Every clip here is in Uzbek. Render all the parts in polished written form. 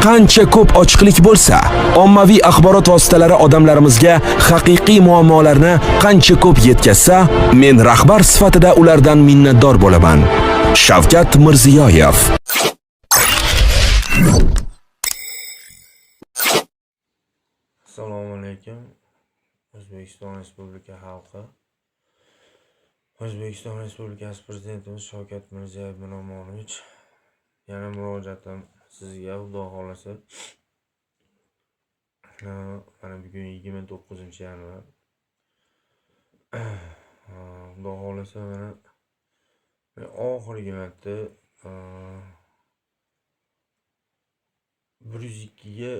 Qancha ko'p ochiqlik bo'lsa, ommaviy axborot vositalari odamlarimizga haqiqiy muammolarni qancha ko'p yetkazsa, men rahbar sifatida ulardan minnatdor bo'laman. Shavkat Mirziyoyev. Assalomu alaykum, O'zbekiston Respublika xalqi. O'zbekiston Respublikasi Prezidentimiz Shavkat Mirziyoyev Miromonovich, yana murojaatim sizga, Xudo xohlasa. Mana bugun 29-yanvar. Xudo xohlasa, mana men oxirgi marta 102 ga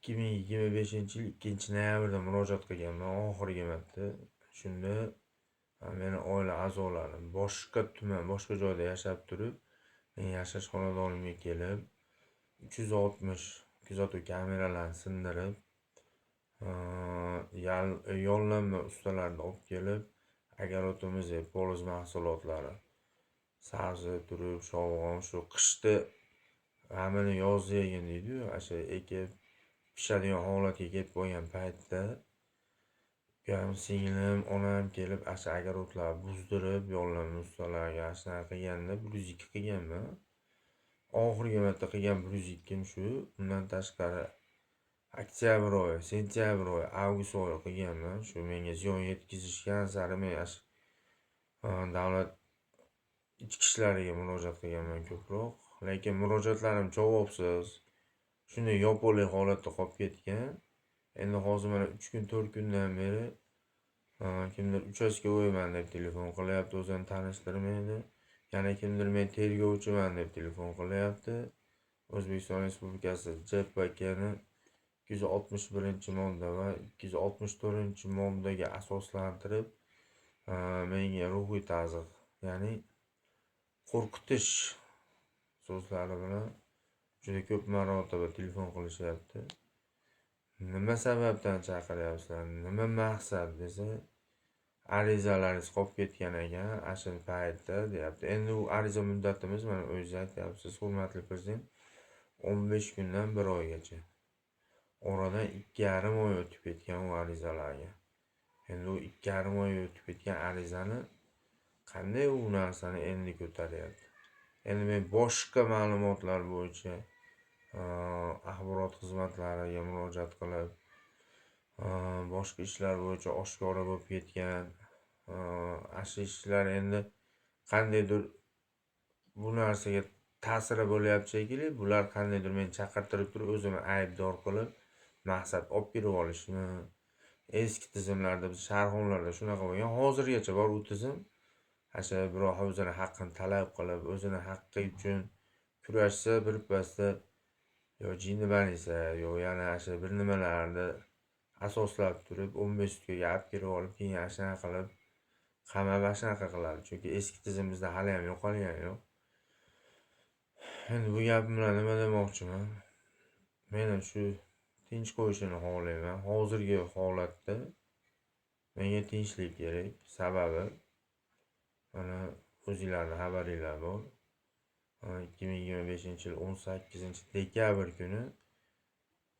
2025-yil 2-noyabrda murojaat qilganman oxirgi marta. Shunda meni oila a'zolarim boshqa tuman, boshqa joyda yashab turib, men yashash xonadonimga kelib, 360 kuzatuv kameralarini sindirib, yollanma ustalarni olib kelib, огород imizga poliz mahsulotlari, sabzi turib, sholg'om, shu qishda g'amini yozda yegin deydi-yu, o'sha ekib pishadigan holatga kelib qolgan paytda ukam, singlim, onam kelib, o'sha огород larni buzdirib, yollanma ustalarga shunaqa qilganda 102 qilganman. Oxirgi marta qilgan 102 shu. Undan tashqari oktyabr oyi, sentyabr oyi, avgust oyi qilganman. Shu menga ziyon yetkazishgan sari men davlat ichki ishlariga murojaat qilganman ko'proq. Lekin murojaatlarim javobsiz, shunday yopiqlik holatda qolib ketgan. Endi hozir mana 3 kun, 4 kundan beri kimdir участковый man deb telefon qilyapti, o'zini tanishtirmaydi. Yana kimdir men tergovchiman deb telefon qilyapti. O'zbekiston Respublikasi JPKni 261-modda va 264-moddaga asoslantirib, menga ruhiy tazyiq, ya'ni qo'rqitish so'zlari bilan juda ko'p marotaba telefon qilishyapti. Nima sababdan chaqiryapsizlar, nima maqsad desa, arizalaringiz qolib ketgan ekan ana shu paytda, deyapti. Endi u ariza muddatimiz, mana o'zingiz aytyapsiz, hurmatli prezident, 15 kundan 1 oygacha. Oradan 2,5 oy o'tib ketgan u arizalarga. Endi u 2,5 oy o'tib ketgan arizani qanday u narsani endi ko'taryapti? Endi men boshqa ma'lumotlar bo'yicha axborot xizmatlariga murojaat qilib, boshqa ishlar bo'yicha oshkora bo'lib ketgan ana shu ishlar endi qandaydir bu narsaga ta'siri bo'lyapti shekilli. Bular qandaydir meni chaqirtirib turib, o'zimni aybdor qilib, maqsad olib kirib olishmi? Eski tizimlarda, biz sharxonlarda shunaqa bo'lgan. Hozirgacha bor u tizim. Ana shu birov o'zini haqqini talab qilib, o'zini haqqi uchun kurashsa, birpasda yo jinni banisa, yo yana shu bir nimalarni asoslab turib, 15 sutkaga olib kirib olib, keyin ana shunaqa qilib qamab, ana shunaqa qiladi. Chunki eski tizim bizda haliyam yo'qolgani yo'q. Endi bu gapim bilan nima demoqchiman? Meni shu tinch qo'yishini xohlayman. Hozirgi holatda menga tinchlik kerak. Sababi mana o'zinglarni xabaringlar bor. 2025-yil 18-dekabr kuni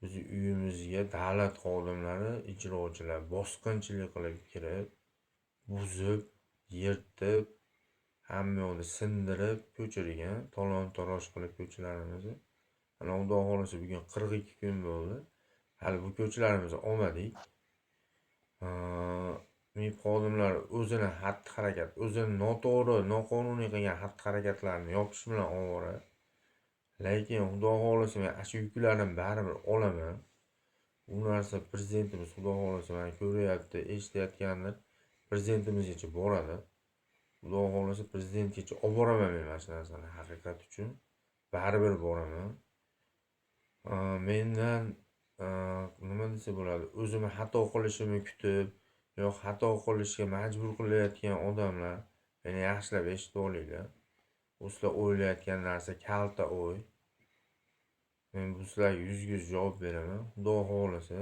bizni uyimizga davlat xodimlari, ijrochilar bosqinchilik qilib kirib, buzib, yirtib, hamma yoqni sindirib ko'chirgan, talon-taroj qilib ko'chalarimizni. Mana, Xudo xohlasa, bugun 42 kun bo'ldi. Hali bu ko'chalarimizni olmadik. MIB xodimlari o'zini xatti-harakat, o'zini noto'g'ri, noqonuniy qilgan xatti-harakatlarini yopish bilan ovora. Lekin Xudo xohlasa, men ana shu yuklarni baribir olaman. Bu narsa prezidentimiz, Xudo xohlasa, mana ko'ryapti, eshitayotgandir. Prezidentimizgacha boradi. Xudo xohlasa, prezidentgacha olib boraman men mana shu narsani haqiqat uchun. Baribir boraman. Mendan nima desa bo'ladi, o'zimni xato qilishimni kutib, yo xato qilishga majbur qilayotgan odamlar meni yaxshilab eshitib olinglar. Bu sizlar o'ylayotgan narsa kalta o'y. Men bu sizlarga yuzga yuz javob beraman. Xudo xohlasa,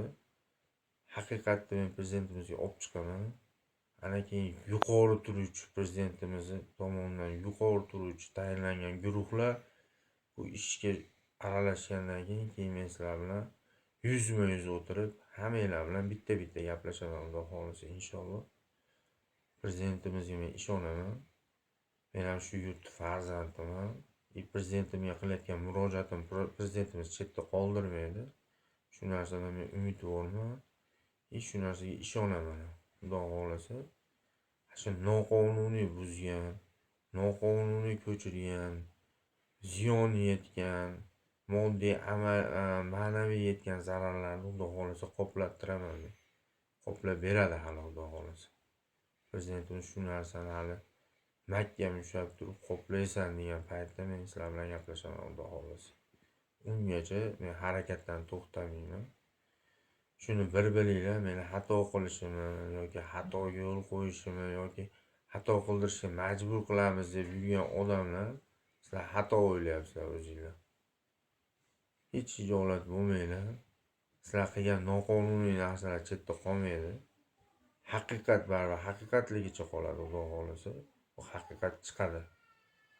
haqiqatni men prezidentimizga olib chiqaman. Ana keyin yuqori turuvchi, prezidentimizni tomonidan yuqori turuvchi tayinlangan guruhlar bu ishga Aralashgandan keyin men sizlar bilan yuzma-yuz o'tirib, hammanglar bilan bitta-bitta gaplashaman, Xudo xohlasa, inshaalloh. Prezidentimizga men ishonaman. Men ham shu yurtni farzandiman. И prezidentimga qilayotgan murojaatim prezidentimiz chetda qoldirmaydi. Shu narsadan men umidvorman. И shu narsaga ishonaman. Xudo xohlasa, shu noqonuniy buzgan, noqonuniy ko'chirgan, ziyon yetgan, moddiy, ma'naviy yetgan zararlarni Xudo xohlasa qoplattiraman men. Qoplab beradi hali, Xudo xohlasa. Prezidentimiz shu narsani hali mahkam ushlab turib qoplaysan degan paytda men sizlar bilan gaplashaman, Xudo xohlasa. Ungacha men harakatdan to'xtamayman. Shuni bir bilinglar, meni xato qilishimni yoki xatoga yo'l qo'yishimni yoki xato qildirishga majbur qilamiz deb yurgan odamlar, sizlar xato o'ylayapsizlar o'zinglar. Hech hijolat bo'lmanglar. Sizlar qilgan noqonuniy narsalar chetda qolmaydi. Haqiqat baribir haqiqatligicha qoladi, Xudo xohlasa. Bu haqiqat chiqadi.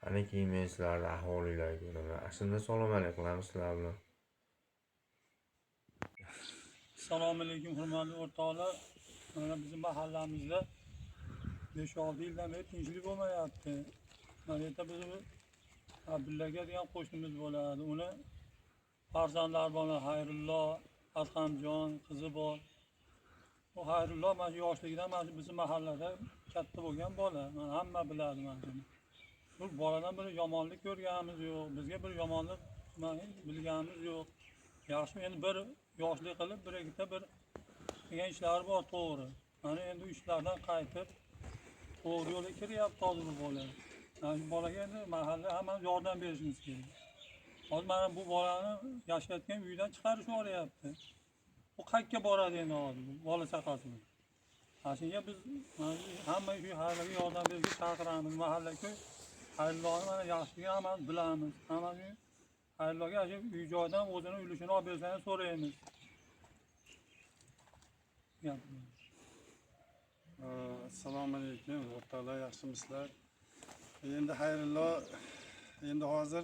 Ana keyin men sizlarni ahvolinglarni ko'raman. Shunda salom alik qilamiz sizlar bilan. Assalomu alaykum, hurmatli o'rtoqlar. Mana bizim mahallamizda 5-6 yildan beri tinchlik bo'lmayapti. Mana yerda bizni Abdulla aka degan qo'shnimiz bo'ladi. Uni farzandlari bor, Xayrullo, Adhamjon, qizi bor. Bu Xayrullo mana shu yoshligidan mana shu bizim mahallada katta bo'lgan bola. Mana hamma biladi mana shuni. Bu boladan bir yomonlik ko'rganimiz yo'q. Bizga bir yomonlik mana bilganimiz yo'q. Yaxshi, endi bir yoshlik qilib bir ikkita bir qilgan ishlari bor, to'g'ri. Mana endi u ishlardan qaytib to'g'ri yo'lga kiryapti hozir bu bola. Mana shu bolaga endi mahalla hammamiz yordam berishimiz kerak. Hozir mana bu bolani yashayotgan uydan chiqarib yuboryapti. Bu qayerga boradi endi hozir bu bola chaqasi bilan? Mana shunga biz mana hamma shu mahallaga yordam berishga chaqiramiz. Mahallaku Xayrulloni mana yaxshiligi hammamiz bilamiz. Hammamiz Xayrulloga shu uy joydan o'zini ulushini olib bersani so'raymiz. Gap. Assalomu alaykum, o'rtoqlar, yaxshimisizlar? Endi Xayrullo, endi hozir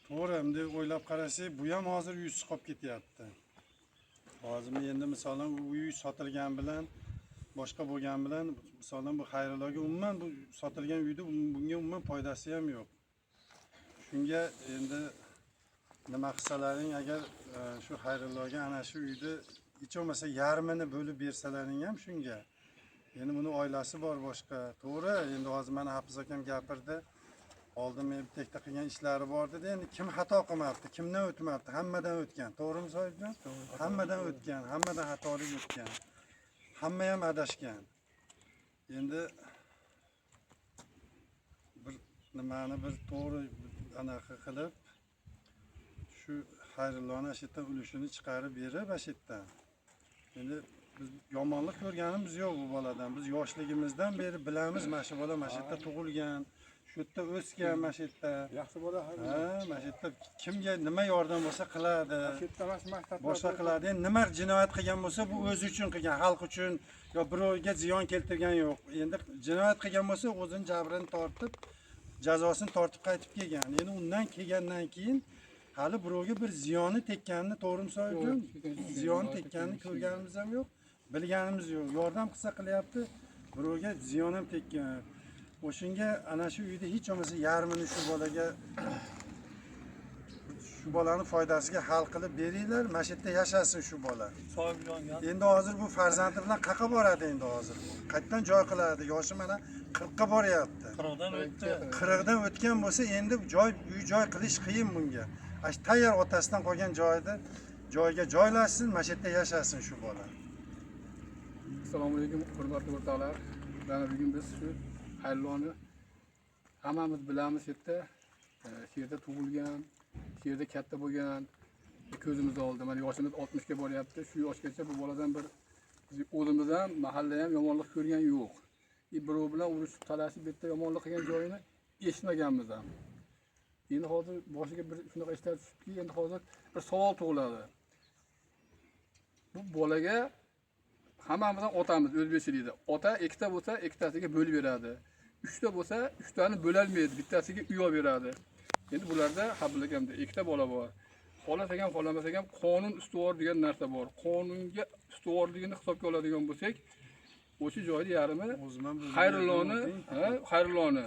to'g'ri bunday o'ylab qarasak, bu ham hozir uysiz qolib ketyapti. Hozir endi misolan u uy sotilgan bilan, boshqa bo'lgan bilan, misolan bu Xayrulloga umuman bu sotilgan uyda bunga umuman foydasi ham yo'q. Shunga endi nima qilsalaring, agar shu Xayrulloga ana shu uyni hech bo'lmasa yarmini bo'lib bersalaring ham shunga. Endi buni oilasi bor boshqa. To'g'ri, endi hozir mana Hafiz akam gapirdi. Oldin men bitta ikkita qilgan ishlari bor dedi. Endi kim xato qilmabdi, kimdan o'tmabdi? Hammadan o'tgan. To'g'rimi, Sohibjon? Hammadan o'tgan, hammadan xatolik o'tgan. Hamma ham adashgan. Endi bir nimani bir to'g'ri anaqa qilib shu Xayrulloni shu yerdan ulushini chiqarib berib ana shu yerdan. Endi biz yomonlik ko'rganimiz yo'q bu boladan. Biz yoshligimizdan beri bilamiz, mana shu bola mana shu yerda tug'ilgan, shu yerda o'sgan, mana shu yerda. Yaxshi bola. Ha, mana shu yerda kimga nima yordam bo'lsa qiladi. Shu yerda emas, maktabda. Boshqa qiladi. Endi nima jinoyat qilgan bo'lsa, bu o'zi uchun qilgan, xalq uchun yo birovga ziyon keltirgan yo'q. Endi jinoyat qilgan bo'lsa, o'zini jabrini tortib, jazosini tortib qaytib kelgan. Endi undan kelgandan keyin hali birovga bir ziyoni tekkanini, to'g'rimi, Sohibjon? Ziyoni tekkanini ko'rganimiz ham yo'q, bilganimiz yo'q. Yordam qilsa qilyapti, birovga ziyon ham tekkan. O'shunga ana shu uyda hech bo'lmasa yarmini shu bolaga, shu bolani foydasiga hal qilib beringlar, mana shu yerda yashasin shu bola. Sohibjon. Endi hozir bu farzandi bilan qayerga boradi endi hozir? Qayerdan joy qiladi? Yoshi mana 40 ga boryapti. 40dan o'tdi. 40 dan o'tgan bo'lsa, endi joy uy joy qilish qiyin bunga. Ana shu tayyor otasidan qolgan joyda joyga joylashsin, mana shu yerda yashasin shu bola. Assalomu alaykum, hurmatli o'rtoqlar. Mana bugun biz shu Xayrulloni hammamiz bilamiz shu yerda. Shu yerda tug'ilgan, shu yerda katta bo'lgan, ko'zimiz oldida. Mana yoshimiz 60 ga boryapti. Shu yoshgacha bu boladan bir biz o'zimiz ham, mahalla ham yomonlik ko'rgan yo'q. Birov bilan urushib, talashib, bu yerda yomonlik qilgan joyini eshitmaganmiz ham. Endi hozir boshiga bir shunaqa ishlar tushibki, endi hozir bir savol tug'iladi. Bu bolaga hammamiz ham otamiz o'zbekchilikda. Ota ikkita bo'lsa, ikkitasiga bo'lib beradi. Uchta bo'lsa, uchtani bo'lolmaydi, bittasiga uy olib beradi. Endi bularda Habibul akamda ikkita bola bor. Xohlasak ham xohlamasak ham qonun ustuvor degan narsa bor. Qonunga ustuvorligini hisobga oladigan bo'lsak, o'sha joyda yarmi Xayrulloni, Xayrulloni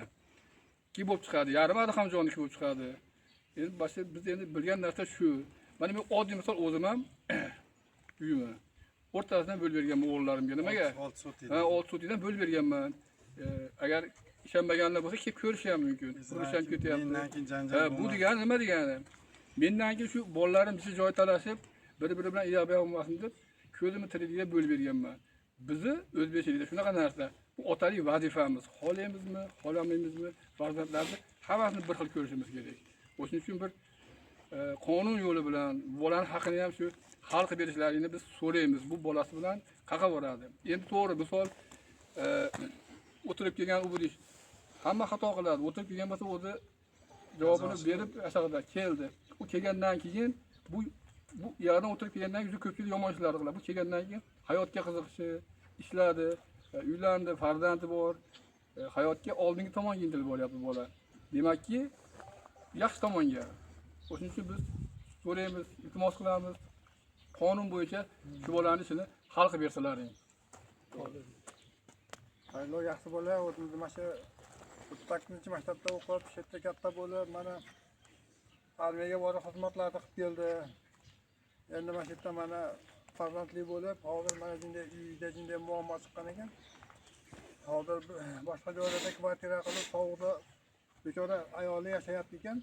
ki bo'lib chiqadi, yarmi Adhamjonniki bo'lib chiqadi. Endi boshqa biz endi bilgan narsa shu. Mana men oddiy misol o'zim ham uyimni o'rtasidan bo'lib berganman o'g'illarimga. Nimaga? 6 sotikdan. Ha, 6 sotikdan bo'lib berganman. Agar ishonmaganlar bo'lsa kelib ko'rishi ham mumkin. Ko'rish ham ketyapti. Mendan keyin janjal bo'lmadi. Bu degani nima degani? Mendan keyin shu bolalarim bizni joy talashib, bir-biri bilan iyoq-buyoq bo'lmasin deb ko'zimni tirikligiga bo'lib berganman. Bizni o'zbekchilikda shunaqa narsa. Bu otalik vazifamiz. Xohlaymizmi, xohlamaymizmi, farzandlarni hammasini bir xil ko'rishimiz kerak. O'shuning uchun bir qonun yo'li bilan bolani haqini ham shu hal qilib berishlarini biz so'raymiz. Bu bolasi bilan qayerga boradi? Endi to'g'ri, misol o'tirib kelgan u bir ish. Hamma xato qiladi. O'tirib kelgan bo'lsa o'zi javobini berib aşağıda keldi. U kelgandan keyin bu yerdan o'tirib kelgandan keyin ko'pchilik yomon ishlar qiladi. Bu kelgandan keyin hayotga qiziqishi, ishladi, uylandi, farzandi bor. Hayotga oldingi tomonga intilib boryapti bola. Demakki, yaxshi tomonga. O'shuning uchun biz so'raymiz, iltimos qilamiz. Qonun bo'yicha shu bolani ishini hal qilib bersalaring. Xayrullo yaxshi bola, o'zimiz mana shu 38-maktabda o'qib, shu yerda katta bo'lib, mana armiyaga borib xizmatlarni qilib keldi. Endi mana shu yerda mana farzandli bo'lib, hozir mana shunday uyda shunday muammo chiqqan ekan. Hozir boshqa joylarda kvartira qilib, sovuqda bechora ayoli yashayapti ekan.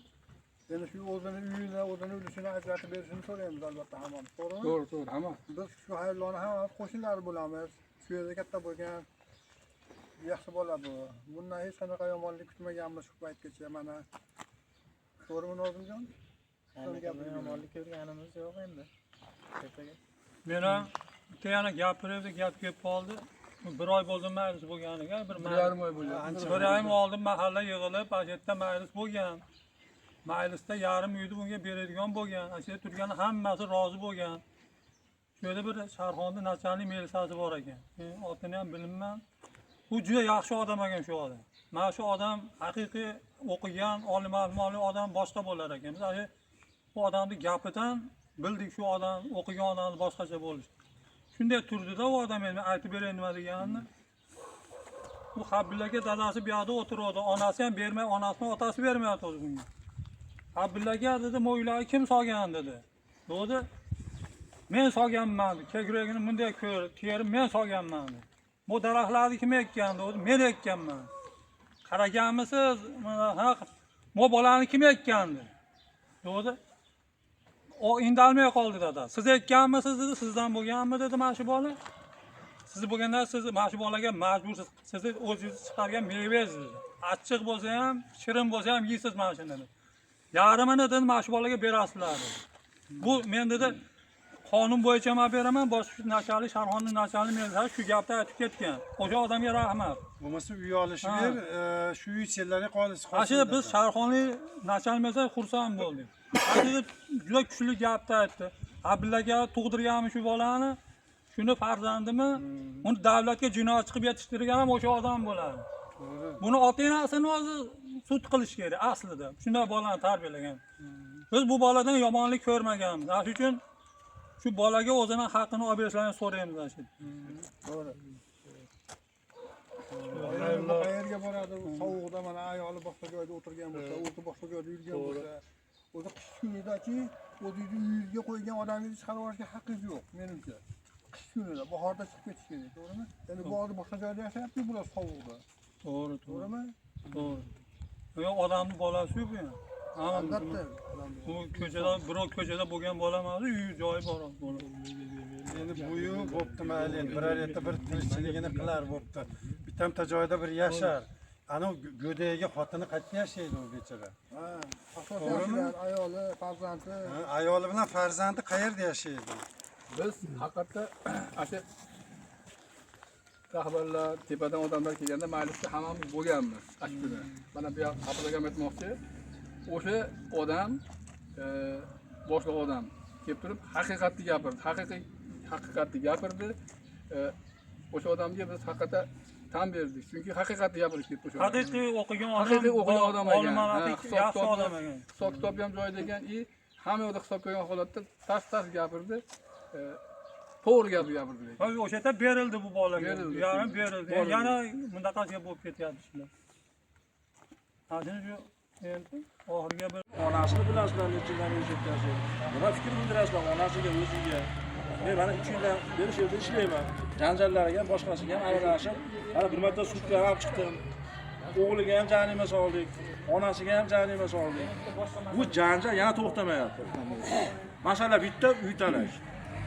Endi shu o'zini uyini, o'zini ulushini ajratib berishini so'raymiz albatta hammamiz, to'g'rimi? To'g'ri, to'g'ri, hamma. Biz shu Xayrulloni hammamiz qo'shnilari bo'lamiz. Shu yerda katta bo'lgan yaxshi bola bu. Bundan hech qanaqa yomonlik kutmaganmiz shu paytgacha mana. To'g'rimi Nozimjon? Yomonlik ko'rganimiz yo'q endi. Men ham bitta yana gapirib, gap kelib qoldi. Bir oy bo'ldi majlis bo'lganiga, bir yarim oy bo'ldi. Bir oy oldin mahalla yig'ilib, ana shu yerda majlis bo'lgan. Majlisda yarim uyni bunga beradigan bo'lgan. Ana shu yerda turgan hammasi rozi bo'lgan. Shu yerda bir Sharxonni nachalnik melisasi bor ekan. Men otini ham bilmayman. Bu juda yaxshi odam ekan shu odam. Mana shu odam haqiqiy o'qigan, oliy ma'lumotli odam boshqa bo'lar ekan. Biz ana bu odamning gapidan bildik shu odam o'qigan odamni boshqacha bo'lishi. Shunday turdi-da u odam, endi aytib beray nima deganini. Bu Habibul aka dadasi bu yoqda o'tiradi, onasi ham bermay, onasini otasi bermayapti o'zi bunga. Habibul aka dedi, "Bu uylarni kim solgan?" dedi. Dedi, "Men solganman." Kekragini bunday ko'r, terib men solganman. Dedi. Bu daraxtlarni kim ekkan? Dedi, "Men ekkanman." Qaraganmisiz? Mana ha, bu bolani kim ekkan? Dedi. Dedi, o indalmay qoldi dada. Siz ekkanmisiz dedi, sizdan bo'lganmi dedi mana shu bola. Siz bo'lganda siz mana shu bolaga majbursiz. Sizni o'zingiz chiqargan mevangiz dedi. Achchiq bo'lsa ham, shirin bo'lsa ham yeysiz mana shuni dedi. Yarmini dedi mana shu bolaga berasizlar dedi. Bu men dedi qonun bo'yicha men beraman, boshqa shu nachalnik, Sharxonni nachalnik men shu gapni aytib ketgan. O'sha odamga rahmat. Bo'lmasa uy olishib ber, shu uy senlarga qolish. Ana shu biz Sharxonli nachalnik bo'lsa xursand bo'ldik. Dedi juda kuchli gapni aytdi. Abdulla aka tug'dirganmi shu bolani? Shuni farzandimi? Uni davlatga jinoyat chiqib yetishtirgan ham o'sha odam bo'ladi. Buni ota-onasini o'zi sud qilish kerak aslida. Shunday bolani tarbiyalagan. Biz bu boladan yomonlik ko'rmaganmiz. Shuning uchun shu bolaga o'zini haqqini olib berishlarini so'raymiz ana shu. To'g'ri. Qayerga boradi? Sovuqda mana ayoli boshqa joyda o'tirgan bo'lsa, o'zi boshqa joyda yurgan bo'lsa, o'zi qish kunidaki o'zingizni uyingizga qo'ygan odamingizni chiqarib yuborishga haqqingiz yo'q, menimcha. Qish kunida, bahorda chiqib ketish kerak, to'g'rimi? Endi bu hozir boshqa joyda yashayapti, bular sovuqda. To'g'ri, to'g'rimi? To'g'ri. Yo'q, odamning bolasi yo'q bu. Albatta. Bu ko'chada, birov ko'chada bo'lgan bola emas, uyi joyi bor bola. Endi buyu bo'pti mayli, endi biror yerda bir tirikchiligini qilar bo'pti. Bitta joyda bir yashar. Ana go'dagiga xotini qayerda yashaydi u bechora? Ha, to'g'rimi? Ayoli, farzandi. Ayoli bilan farzandi qayerda yashaydi? Biz haqiqatda o'sha rahbarlar, tepadan odamlar kelganda majlisda hammamiz bo'lganmiz shu kuni. Mana bu yoq Habibul akam aytmoqchi, o'sha odam, boshliq odam kelib turib haqiqatni gapirdi, haqiqiy haqiqatni gapirdi. O'sha odamga biz haqiqatda Tan berdik. Chunki haqiqatni gapirib ketdi o'sha. Haqiqiy o'qigan odam, Haqiqiy o'qigan odam ekan. Yaxshi odam ekan. Hisob kitobi ham joyida ekan. Hamma yoqda hisob qo'ygan holatda tas-tas gapirdi. To'g'ri gap gapirdi. O'sha yerda berildi bu bolaga. Yarim berildi. Yana bundaqasiga bo'lib ketyapti shular. Hozir shu endi oxirgi bir onasini bilasizlar nechadan o'sha. Nima fikr bildirasizlar onasiga, o'ziga? Men mana 3 yildan beri shu yerda ishlayman. Janjallariga ham, boshqasiga ham aralashib, mana bir marta sudga ham chiqdim. O'g'liga ham jarima soldik, onasiga ham jarima soldik. Bu janjal yana to'xtamayapti. Masala bitta, uy talash.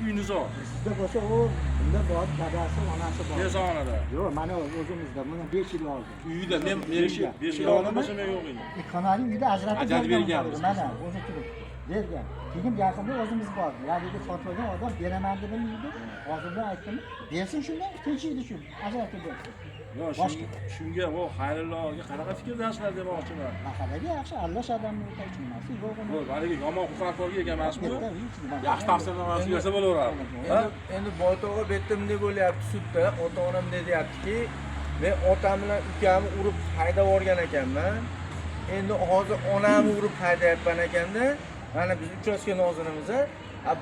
Uy nizo. Bizda bo'lsa u bunda bor, dadasi, onasi bor. Nezonada. Yo'q, mana o'zimizda buni 5 yil oldi. Uyda men 5 yil oldin bo'lsa men yo'q edim. Xonali uyda ajratib bergan. Mana o'zi turibdi. Bergan. Keyin yaqinda o'zimiz bordik. Haligi sotib olgan odam beraman dedim uyni. Hozirda aytdim, bersin shundan, tinchiydi shu. Ajratib bersin. Yo'q, shunga bu Xayrullohga qanaqa fikrdasizlar demoqchiman. Mahallaga yaxshi aralash odamni nimasi yo'q uni. Yo'q, haligi yomon huquqkorga ekan emasmi? Yaxshi tavsiyanomasi bersa bo'laveradi. Endi Boytog'a bu yerda bunday bo'lyapti sudda, ota-onam deyaptiki, men otam bilan ukamni urib haydab yuborgan ekanman. Endi hozir onamni urib haydayapman ekanda, mana biz uchastka nozirimiz,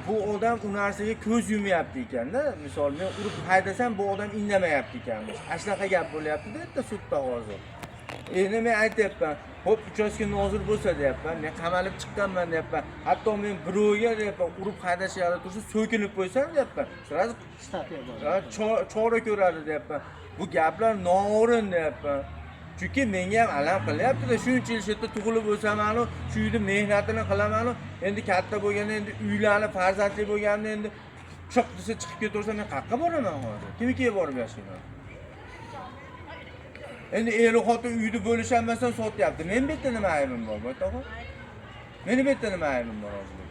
bu odam u narsaga ko'z yumyapti ekanda. Misol men urib haydasam bu odam indamayapti ekanmish. Ana shunaqa gap bo'lyapti-da bitta sudda hozir. Endi men aytyapman, xo'p uchastka nozir bo'lsa deyapman, men qamalib chiqqanman deyapman. Hatto men birovga deyapman, urib haydash yerda tursa so'kinib qo'ysam deyapman. Sразу chora ko'radi deyapman. Bu gaplar noo'rin deyapman. Chunki menga ham alam qilyapti-da, shuncha yil shu yerda tug'ilib o'saman-u, shu uyda mehnatini qilaman-u, endi katta bo'lganda, endi uylanib, farzandli bo'lganda, endi chiq desa chiqib ketaversam men qayerqa boraman hozir? Kimnikiga borib yashayman? Endi er xotin uyni bo'lisholmasdan sotyapti. Men bu yerda nima aybim bor, Boytog'a? Meni bu yerda nima aybim bor hozir?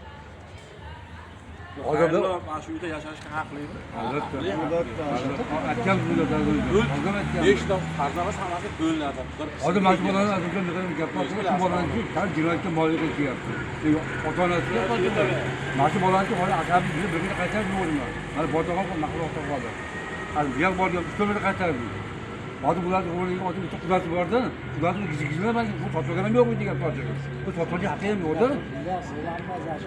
Xayrulloh mana shu uyda yashashga haqlimi? Albatta. Aytgan bo'ladi. 5 ta farzandimiz hammasi bo'linadi. Hozir mana shu bolani azizlar gap bor, shu bolani tan jinoyatga molik qilyapti. Ota-onasiga mana shu bolani hozir asabiy bir birga qaytarib yuborman. Mana Boytog'a mahsulotga qoldi. Hali bu yoq borgan 3 marta qaytarib. Hozir bularni o'rniga hozir bitta qudasi borda, qudasini gijigijlar bu sotib ham yo'q degan parcha. Bu sotib haqqi ham yo'qda.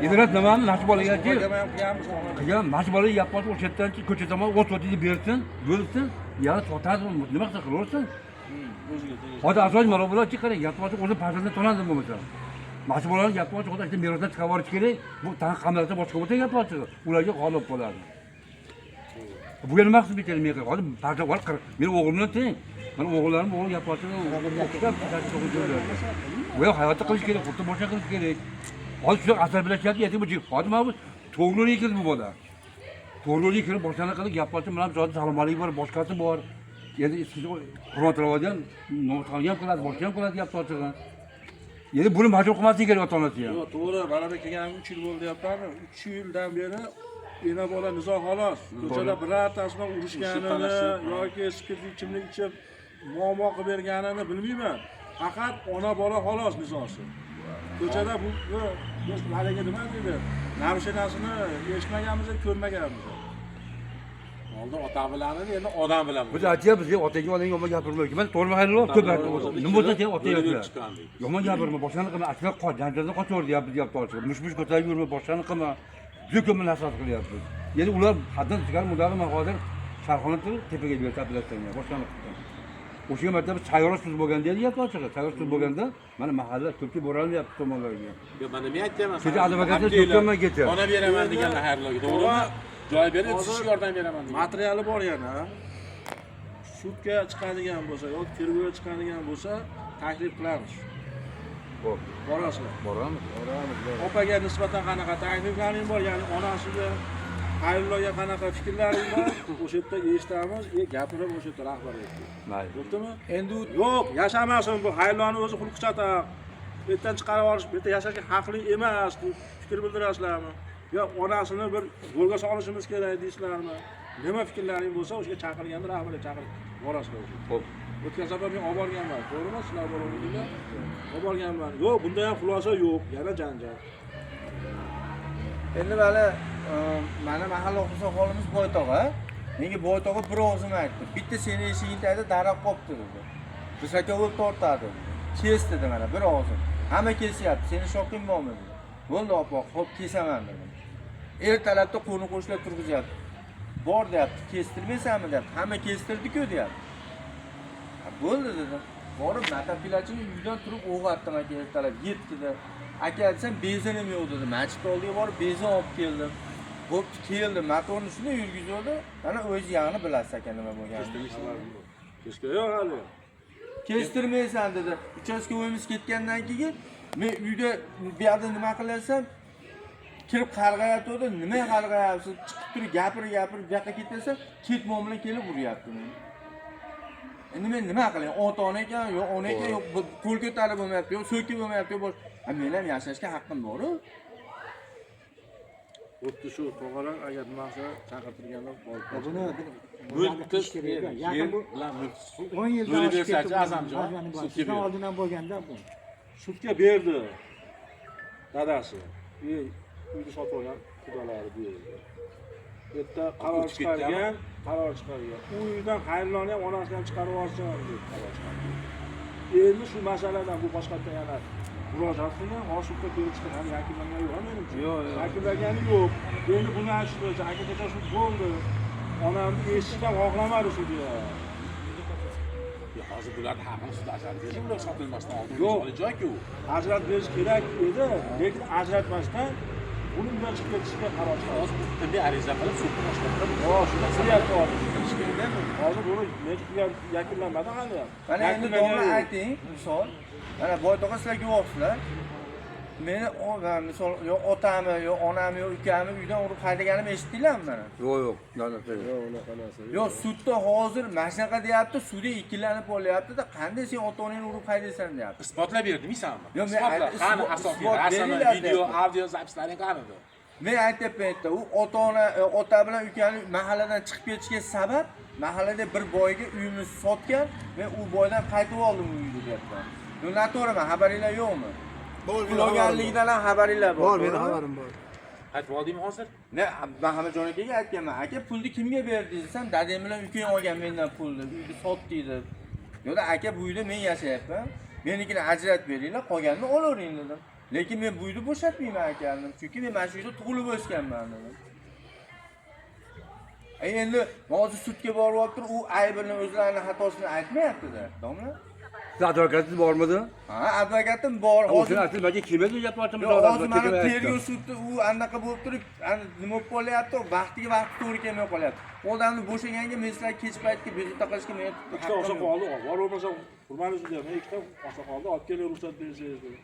Idrat nimani mana shu bolaga qilgan, mana shu bolaga gap bor, o'sha yerdan ko'cha tomon 10 sotini bersin, bo'lsin, yana sotadi, nima qilsa qilaversin. Hozir asosiy mana bular qarang, gap bor, o'zi farzandini tanadi bo'lmasa. Mana shu bolani gap bor, hozir merosdan chiqarib yuborish kerak. Bu tan qamalsa boshqa bo'lsa gap bor, ularga g'olib bo'ladi. Buga nima qilib beradi men hozir parcha bor, men o'g'lim bilan teng. Mana o'g'illarim o'g'il gap ochib o'qishda bu ham hayotda qilish kerak, xuddi boshqa qilish kerak. Hozir shu asablashyapti, ertaga bu hozir mana bu to'g'ri kirdi bu bola. To'g'ri kirib boshqani qilib gap ochib, mana bu salomatlik bor, boshqasi bor. Endi Qur'on tilovat ham, namozxonga ham qiladi, boshqa ham qiladi gap ochig'i. Endi buni majbur qilmaslik kerak ota-onasi ham. Yo'q, to'g'ri, mana bu kelganim 3 yil bo'ldi deyapman. 3 yildan beri ena bola nizo xolos. Ko'chada birortasi bilan urushganini yoki spirtli ichimlik ichib muammo qilib berganini bilmayman. Faqat ona bola xolos nizosi. Ko'chada bu biz haligi nima deydi? Narushanasini eshitmaganmiz, ko'rmaganmiz. Oldin ota bilan edi, endi odam bilan. Biz aytyapmiz, otaga onaga yomon gapirmaylik. Mana to'g'rimi Xayrulloh? Ko'p nima bo'lsa sen otaga yomon gapirma, boshqani qilma, aslida qoch, janjaldan qochaver deyapmiz, deyapti ochiq. Mush-mush ko'tarib yurma, boshqani qilma. Juda ko'p nasihat qilyapmiz. Endi ular haddan tashqari mudag'i man hozir sharxona turib tepaga bersa bilasan, boshqani qildi. O'sha marta biz sayyora suz bo'lganda edi, gap ochig'i. Sayyora suz bo'lganda mana mahalla ko'pchilik borolmayapti tomonlarga. Yo'q, mana men aytyapman. Kecha advokatlar ko'pman kecha. Ona beraman deganlar Xayrullohga, to'g'rimi? Joy berib, sizga yordam beraman degan. Materiali bor yana. Sudga chiqadigan bo'lsa yoki tergovga chiqadigan bo'lsa, taklif qilamiz. Xo'p, borasizlar. Boramiz, boramiz. Opaga nisbatan qanaqa takliflaring bor, ya'ni onasiga, Xayrullohga qanaqa fikrlaring bor, o'sha yerda eshitamiz, gapirib o'sha yerda rahbar aytdi. Mayli. Bo'ptimi? Endi yo'q, yashamasin bu Xayrullohni o'zi xulqi chatoq. Bu yerdan chiqarib olish, bu yerda yashashga haqli emas deb fikr bildirasizlarmi? Yo onasini bir yo'lga solishimiz kerak deysizlarmi? Nima fikrlaring bo'lsa, o'sha chaqirganda rahbarga chaqirib borasizlar o'sha. Xo'p. O'tgan safar men olib borganman, to'g'rimi? Sizlar borganinglar, olib borganman. Yo'q, bunda ham xulosa yo'q, yana janjal. Endi mana mahalla oqsoqolimiz Boytog'a. Menga Boy tog'a bir og'zim aytdi. Bitta seni eshiging tagida daraxt qolibdi dedi. Высоковольт tortadi dedi. Kes dedi mana bir og'zim. Hamma kesyapti. Seni shoqing bormi dedi. Bo'ldi opa, xo'p kesaman dedim. Ertalabda qo'ni qo'shnilar turg'izyapti. Bor deyapti, kestirmaysanmi deyapti. Hamma kestirdi-ku deyapti. Ha, bo'ldi dedim. Borib motopilachini uydan turib o'g'atdim aka ertalab 7da. Aka desam benzinim yo'q dedi. Machit oldiga borib benzin olib keldim. Bo'pti keldim. Motorni shunday yurgizuvdi. Mana o'zi yog'ini bilasiz aka nima bo'lganini. Kesgan yo'q hali. Kestirmaysan dedi. Uchastkovoyimiz ketgandan keyin men uyda bu yoqda nima qilarsam kirib qarg'ayotgandi. Nima qarg'ayapsiz? Chiqib turib gapirib gapirib bu yoqqa ketasan, ketmon bilan kelib uryapti meni. Endi men nima qilay? Ota-ona ekan, yo'q ona ekan, yo'q qo'l ko'tarib bo'lmayapti, yo'q so'kib bo'lmayapti, yo'q bosh. Ha, men ham yashashga haqqim bor-ku. Bo'pti shu tog'alar agar nimasi chaqirtirganda borib Buni Mulkni kerak. yer Yaqin bu bilan mulk 10 yildan Bo'lib oshib ketdi. bersachi, Azamjon, sudga Sizdan berdi. oldin ham bo'lganda bu. Sudga berdi dadasi. Uyni sotib olgan xudolari berdi. Bu yerda qaror O'tib ketdimi? chiqargan, qaror chiqargan. U uydan Xayrilloni ham onasini ham chiqarib yuborsin deb qaror chiqargan. Endi shu masaladan bu boshqatdan yana murojaat qilgan, hozir sudda ko'rib chiqadi, hali yakunlangani yo'q menimcha. Yo'q, yo'q. Yakunlangani yo'q. Endi buni shu bo'yicha aka sud bo'ldi. Onamni eshitishni ham xohlamadi sudya. Hozir bularni haqqini sud ajratib bersin, ular sotilmasdan oldin. Yo'q. Yo'q. Joy-ku u. Ajratib berish kerak edi, lekin ajratmasdan buni uydan chiqib ketishga qaror chiqardi. Hozir tibbiy ariza qilib sudga boshqatib Hozir shuni qilyapti hozir. qilish kerak. Hozir buni lekin yakunlanmadi hali ham. Mana endi Yakunlangani domla yo'q. ayting, misol. Mana Boy tog'a sizlar guvohsizlar. Meni misol yo otamni, yo onamni, yo ukamni uydan urib haydaganimni eshitdinglarmi mana? Yo'q, yo'q. Unaqa yo'q. Unaqa narsa yo'q. Yo'q, sudda hozir mana shunaqa deyapti, sudya ikkilanib qolyapti-da, qanday sen ota-onangni urib haydaysan deyapti. Isbotlab berdingmi? Yo'q, men Isbotla. Qani asosiy isbot rasmi, beringlar video, deyapti. audio zapislaring qani edi? Men aytyapman yerda, u ota-ona, ota bilan ukani mahalladan chiqib ketishiga sabab mahallada bir boyga uyimizni sotgan, men u boydan qaytib oldim uyni deyapman. Yo'q, noto'g'rimi? Xabaringlar yo'qmi? Bor, Pul olganligidan ham xabaringlar bor. Bor, meni to'g'rimi? xabarim bor. Qaytib oldingmi hozir? Ne, man Hamajon akaga aytganman, aka pulni kimga berdingiz desam, dadam bilan ukang olgan mendan pulni, uyni sotdi deb. Yo'q, aka bu uyda men yashayapman. Menikini ajratib beringlar, qolganini olavering dedim. Lekin men bu uyni bo'shatmayman aka dedim. Chunki men mana shu uyda tug'ilib o'sganman dedim. Endi hozir sudga borib olib turib, u aybini o'zlarini xatosini aytmayapti-da, domla. Siz advokatingiz bormidi? Ha, advokatim bor. Hozir asli menga kelmaydi deyapti. Yo'q, hozir mana tergov sudda u anaqa bo'lib turib, ana nima bo'lib qolyapti, vaqtiga vaqti to'g'ri kelmay qolyapti. Odamni bo'shaganga men sizlarga kech paytga bezovta qilishga men Ikkita oqsoqolni bor bo'lmasa hurmatli sudya, men ikkita oqsoqolni olib kelib ruxsat bersangiz dedi.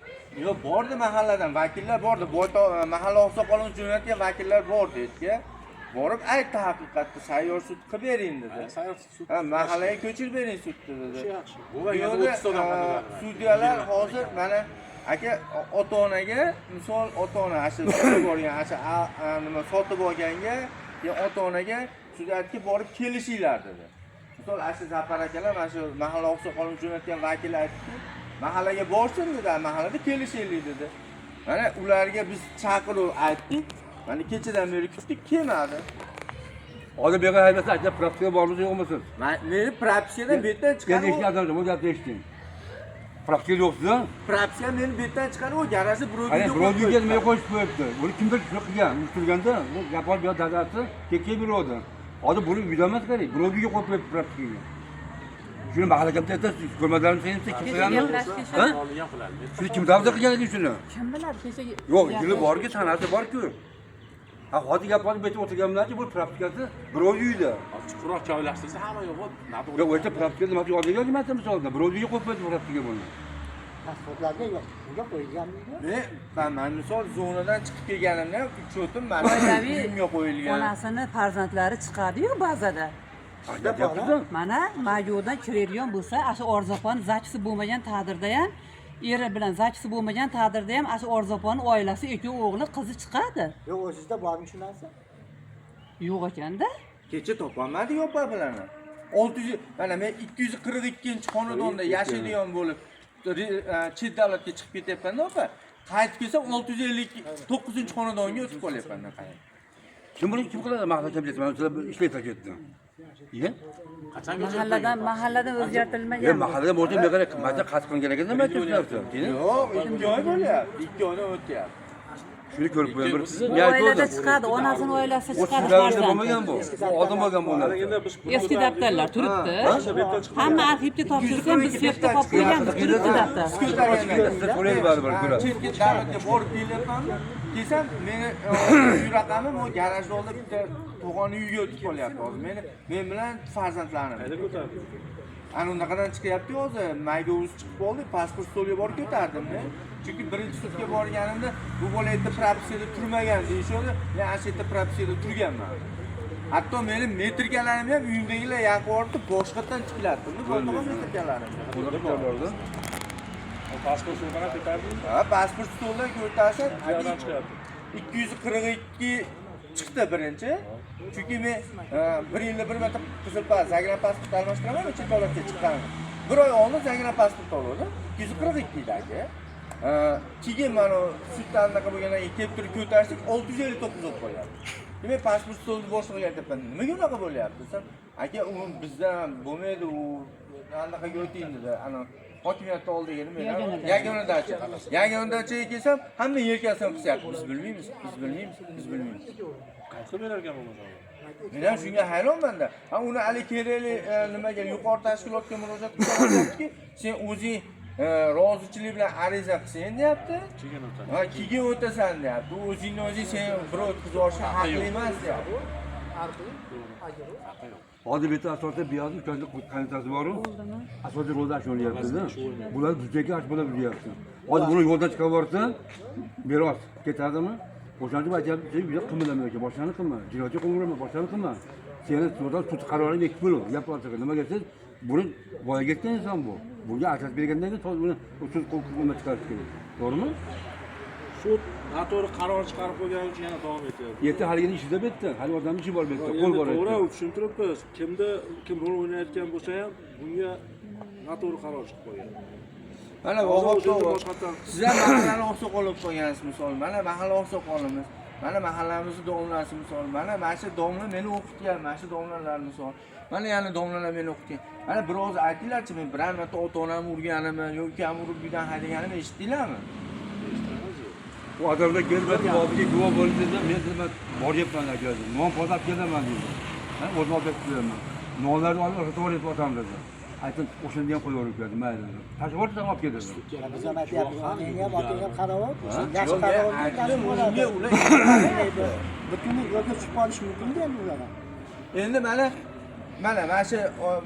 Yo'q, bordi mahalladan vakillar bordi. Boyto mahalla oqsoqolini jo'natgan vakillar bordi yerga. Borib aytdi haqiqatni, sayyor sud qilib bering dedi. Sayyor sud. Ha, mahallaga ko'chirib bering sudni dedi. Shu yaxshi. Bu Bu yerda 30 odam qoldi. sudyalar hozir mana aka ota-onaga misol ota-ona shu sotib olgan, shu nima sotib olganga, keyin ota-onaga sud aytdiki, borib kelishinglar dedi. Misol shu Zafar akalar mana shu mahalla oqsoqolini jo'natgan vakil aytdiki, mahallaga borsin dedi, mahallada kelishaylik dedi. Mana ularga biz chaqiruv aytdik. Mana kechadan beri kutdik, kelmadi. Hozir bu yerga haydasa aytsa propiska bormisiz yo'qmisiz? Meni propiskadan bu yerdan Endi chiqarib, eshitgan odam bu gapni eshiting. Propiska yo'qsiz? Propiska meni bu yerdan chiqarib, u garajda birovga Ana birovga nima qo'yib qo'yibdi. Buni kimdir shuni qilgan, uyushtirganda bu gap bor bu yoq dadasi kekka beruvdi. Hozir buni uyda emas kerak, birovga qo'yib qo'yibdi propiskaga. Shuni mahalla komiteti ko'rmadingmi sen kim qilganini? Ha? Olgan qiladi. Shuni kim davlat qilgan edi shuni? Kim biladi kecha Yo'q, yili borki, sanasi borku. Ha, hozir gap bor, bu yerda o'tirgan bilanchi bu propiskasi birov uyida. Hozir chuqurroq joylashtirsa hamma yo'q, noto'g'ri. Yo'q, o'sha propiska nimasi yozilgan emas misolda, birov uyiga qo'yib qo'ydi propiskaga buni. Sudlarga yo'q, unga qo'yilganmidi? Men misol zonadan chiqib kelganimda ham uchotim mana Oilaviy uyimga qo'yilgan. Onasini farzandlari chiqadi-yu ba'zida. Deyapsiz-a? Mana mayodan kiradigan bo'lsa, ashu Orzopon zapisi bo'lmagan taqdirda ham, eri bilan zapisi bo'lmagan taqdirda ham ashu Orzopon oilasi ikki o'g'li qizi chiqadi. Yo'q, o'zizda bormi shu narsa? Yo'q ekanda. Kecha topolmadik opa bilan. 600 mana men 242-xonadonda yashaydigan bo'lib chet davlatga chiqib ketyapman opa. Qaytib kelsam 659-xonadonga o'tib qolyapman. Kim buni kim qiladi mahalla komiteti? Mana sizlar ishlaydi ketdi. Iya? Qachon Mahalladan o'zgartirilmagan. Yo'q, mahalladan bo'lsa bu yerga mazza qasd qilgan ekan nima aytyapsiz? Yo'q, 2 oy bo'lyapti. 2 oydan o'tyapti. Shuni ko'rib qo'ying bir. Oilada chiqadi, onasini oilasi chiqadi. O'ttiz bo'lmagan bu. Oldin bo'lgan bu narsa. Eski daftarlar turibdi. Hamma arxivga topshirsa ham biz yerda qolib qo'yganmiz, turibdi daftar. Sizlar to'laydi baribir ko'rasiz. Chetga davlatga borib kelyapmanmi? Kelsam, meni uy raqamim o garajda oldida bitta to'g'oni uyiga o'tib qolyapti hozir. Men bilan farzandlarim. Ana unaqadan chiqyapti hozir. Mayga o'zi chiqib qoldi, pasport stoliga borib ko'tardim men. Chunki birinchi sudga borganimda bu bola yerda propiskada turmagan deyishadi. Men ana shu yerda propiskada turganman. Hatto meni metrikalarimni ham uyimdagilar yaqib yubordi, boshqatdan tiklatdim. Metrikalarimni. Pasport stolidan ko'tardingmi? Ha, pasport stolidan ko'tarsa, 242 chiqdi birinchi. Chunki men bir yilda bir marta qizil pasport, zagran pasport almashtiraman, chet davlatga chiqqanimda. Bir oy oldin zagran pasport oldim, 242 edi aka. Keyin mana suddan anaqa bo'lgandan keyin kelib turib ko'tarsak 659 bo'lib qolyapti. Demak, pasport stolini boshlig'iga aytyapman, nimaga unaqa bo'lyapti desam, aka, u bizdan bo'lmaydi, u anaqaga o'ting dedi. Ana hokimiyatni oldiga nima edi? Yagona dacha. Yagona dachaga kelsam, hamma yelkasini qisyapti. Biz bilmaymiz, biz bilmaymiz, biz bilmaymiz. Qayerda berar ekan bo'lmasa? Men ham shunga hayronman-da. Ha, uni hali kerakli nimaga yuqori tashkilotga murojaat qilyaptiki, sen o'zing rozichilik bilan ariza qilsang deyapti. Ha, keyin o'tasan deyapti. U o'zingni o'zing sen birov o'tkazib yuborishga haqli emas deyapti. Hozir bitta asosda biyozni ukasi qaynotasi bor-u. Asosiy rolda ash o'ynayapti-da. Bular buzayotgan ash bola buzyapti. Hozir buni yo'ldan chiqarib yuborsa, meros ketadimi? O'shancha aytyapti, sen uyda qilma ekan, boshqani qilma, jinoyatga qo'l urma, boshqani qilma. Seni sud qarori bekitib bo'l, gap olsa, nimaga siz buni voyaga yetgan inson bu. Bunga ajratib bergandan keyin buni sud qo'lga chiqarish kerak. To'g'rimi? Sud noto'g'ri qaror chiqarib qo'ygani uchun yana davom etyapti. Erta haligini ishida bitdi, hali odamning ishi bor bu yerda, qo'l bor. To'g'ri, tushuntiribmiz. Kimda kim rol o'ynayotgan bo'lsa ham bunga noto'g'ri qaror chiqib qo'ygan. Mana Vahob siz ham mahallani oqsoqol bo'lib qolgansiz misol. Mana mahalla oqsoqolimiz, mana mahallamizni domlasi misol. Mana shu domla meni o'qitgan, mana shu domlalar misol. Mana yana domlalar meni o'qitgan. Mana biroz aytinglarchi, men biror marta ota-onamni urganimni yo ukamni urib uydan haydaganimni eshitdinglarmi? Bu odamlar kelib bobiga guvoh bo'ldi dedi, men dedim, boryapman aka dedim. Non poda olib kelaman dedi. Ha, o'zim olib kelaman. Nonlarni olib to'g'ri otam dedi. Aytdim, o'shanda ham qo'yaverib keldi, mayli dedi. Tashlab yubordi, olib keldi. Biz ham aytyapmiz, onangni ham, otangni ham qarab, yaxshi qarab oldi, ular butunlay yo'lga tushib qolish mumkin-da endi ular ham. Endi mana shu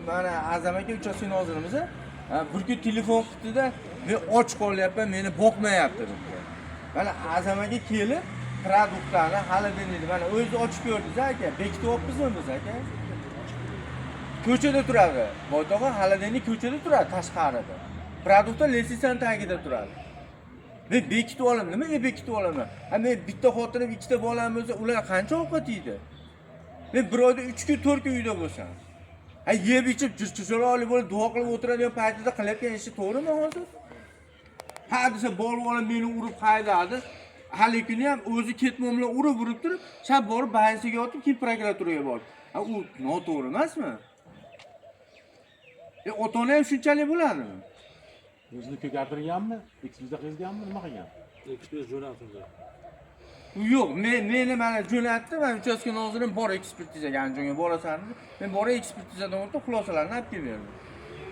mana Azam aka uchastka nozirimiz bir kun telefon qildi-da, men och qolyapman, meni boqmayapti dedi. Mana Azam aka kelib produktlarni hali deydi. Mana o'zingiz ochib ko'rdingiz aka, bekityapmizmi biz aka? Ko'chada turadi. Boytog'a xolodilnik ko'chada turadi, tashqarida. Produktlar lestitsan tagida turadi. Men bekitib olaman. Nimaga bekitib olaman? Ha, men bitta xotinim, ikkita bolam bo'lsa, ular qancha ovqat yeydi? Men bir oyda 3 kun, 4 kun uyda bo'lsam. Ha, yeb ichib, chiroyli bo'lib duo qilib o'tiradigan paytida qilayotgan ishi to'g'rimi hozir? Ha desa borib olib meni urib haydadi. Hali kuni ham o'zi ketmon bilan urib turib, shab borib bayisiga yotib, keyin prokuraturaga bordi. Ha, u noto'g'ri emasmi? Ota-ona ham shunchalik bo'ladimi? O'zini ko'kartirganmi? Ekspertiza qilganmi? Nima qilgan? Ekspertiza jo'natildi. Yo'q, meni mana jo'natdi, men uchastka nozirim bor ekspertizaga, Andijonga borasan dedi. Men borib ekspertizadan o'tib, xulosalarni olib kelib berdim.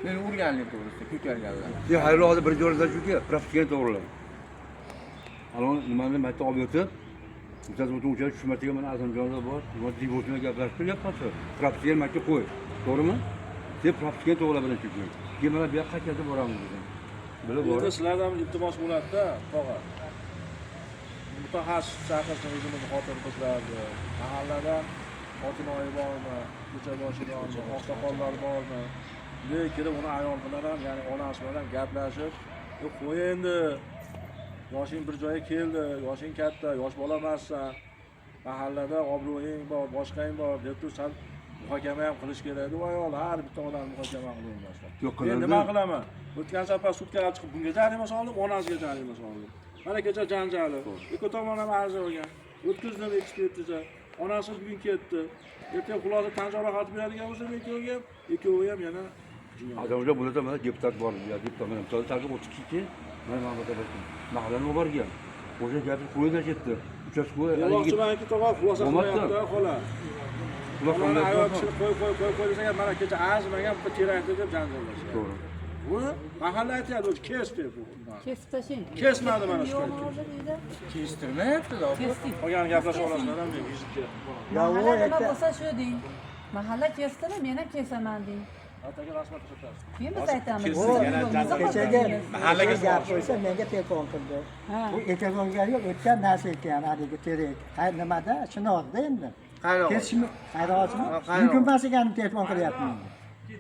Meni urganlik to'g'risida, ko'karganlar. Yo'q, hayro hozir birinchi o'rinda shuki, propiskani to'g'riladi. Alon nimani marta olib o'tib, uchastka o'tib, shu martaga mana Azamjonda bor, nima deb gaplashib turyapman. Propiskani marta qo'y, to'g'rimi? Deb propiskani to'g'rilab birinchi kun. Keyin mana bu yoqqa qaytib boramiz dedim. Bilib borib. Endi sizlardan iltimos bo'ladi-da, tog'a. Mutaxassis chaqirsin o'zimizni xotin qizlarni. Mahallada xotin oyi bormi, ko'cha boshi bormi, oqsoqollar bormi? Bunday kelib uni ayol bilan ham, ya'ni onasi bilan ham gaplashib, "Qo'y endi, yoshing bir joyga keldi, yoshing katta, yosh bola emassan. Mahallada obro'ying bor, boshqang bor" deb turib sal muhokama ham qilish kerak edi. Ayol har bitta odam muhokama qilavermasdan. Men nima qilaman? O'tgan safar sudga chiqib bunga jarima soldim, onasiga jarima soldim. Mana kecha janjali. Ikki tomon ham ariza olgan. O'tkazdim ekspertiza. Onasi bugun ketdi. Ertaga xulosa tan jarohati beradigan bo'lsa ikkoviga ham, ikkovi ham yana jinoyat. Azamjon bularda mana deputat bor, ya deputat mana misol tarki 32 mana mana bu mahallani olib borgan. O'sha gapni qo'yib ketdi. Uchastkoy Demoqchimanki, tog'a, xulosa qilyapti xola. Xulosa Xolani qilyapti. ayol kishini qo'y qo'y qo'y qo'y desang ham mana kecha azmagan bitta terakni deb janjallashyapti. To'g'ri. Bu mahalla aytyapti, o'zi kes deb bu. Kesib tashlang. Kesmadi mana shu Yo'qmi paytgacha. hozir uyda? Kestirmayapti-da. Kesdik. Qolganini gaplasha olasizlar ham, men vizitga. Ya u Mahalla nima erta- bo'lsa shu deng. Mahalla kesdimi, men ham kesaman deng. Ataga rasman ko'rsatasiz. Keyin biz aytamiz. U kechagi mahallaga gap qo'ysa menga telefon qildi. Bu ekologiyada yo'q, o'tgan narsa ekan, haligi terak. Nimada? Chinorda endi. Qayrog'och. Kesishmi? Qayrog'ochmi? Ha, qayrog'och. Mumkin emas ekanini telefon qilyapti menga.